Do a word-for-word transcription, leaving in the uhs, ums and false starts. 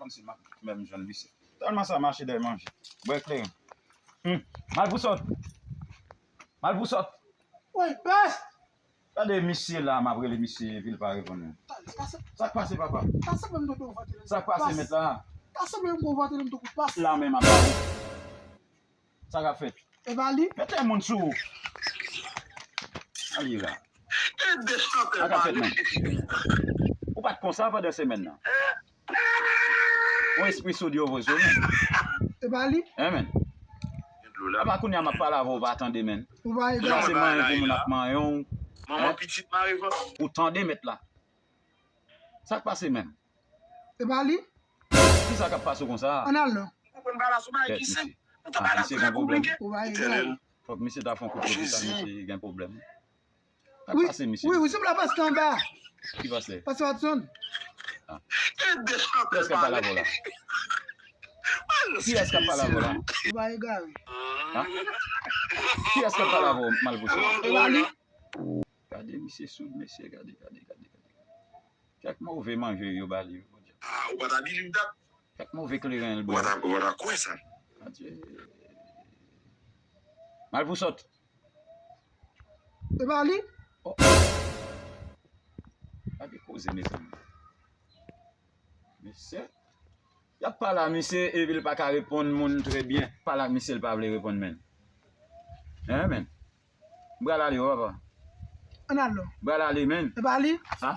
Konn si m ap menm jwenn misye. Tèlman sa mache dèyè manje. Bwè kleren. Hmm. Malpousòt. Malpousòt. Woy, bas! Gade misye la, m ap rele misye epi l pa reponn mwen. Sa k pase, papa? Sa k pase, mèt la? Sa k pase, mèt la? La menm ap pale. Sa k ap fèt? E pa li? Mete moun sou ou. Sa k ap fèt, menm? Ou pa t konsa pandan semèn nan. Yon espri soud yo voye sou ou, menm. E pa li? Hein, menm? Apa kounye a m ap pale avè w, ou pa tande, menm. Ou pa egal. Ou pa se manyen pou moun ap manyen w. Manman pitit mare vant. Ou tande, mèt la? Sa k pase, menm? E pa li? Kisa k ap pase w konsa? Ann al non. Ou konn pale sou bagay ki senp. Ou ta pale sou bagay konplike. Ou pa egal. Fòk misye ta fè yon kout kote sa, misye gen pwoblèm. Sa k pase, misye? Wi, wi, wi, se pou la pastè anba. Ki pastè? Pastè Watson. Kiyès k ap pale avè w la? Kiyès k ap pale avè w la? Ou pa egare. Kiyès k ap pale avè w, Malpousòt? E pa li? Gade misye soud, mesye, gade, gade, gade, gade. Kèk move manje yo ba li, wi, Bondye. Ah, ou pa ta believe that? Kèk move kleren l bwè. Ou pa ta, ou pa ta kwè sa. Adye. Malpousòt. E pa li? Oh. Gade koze, mezanmi. Mesye. Y ap pale a misye epi l pa ka reponn moun trè byen. Pale ak misye, l pa vle reponn, menm. Hein, menm? M pral ale, wi, papa. Ann al non. M pral ale, menm. E pa li? Ha?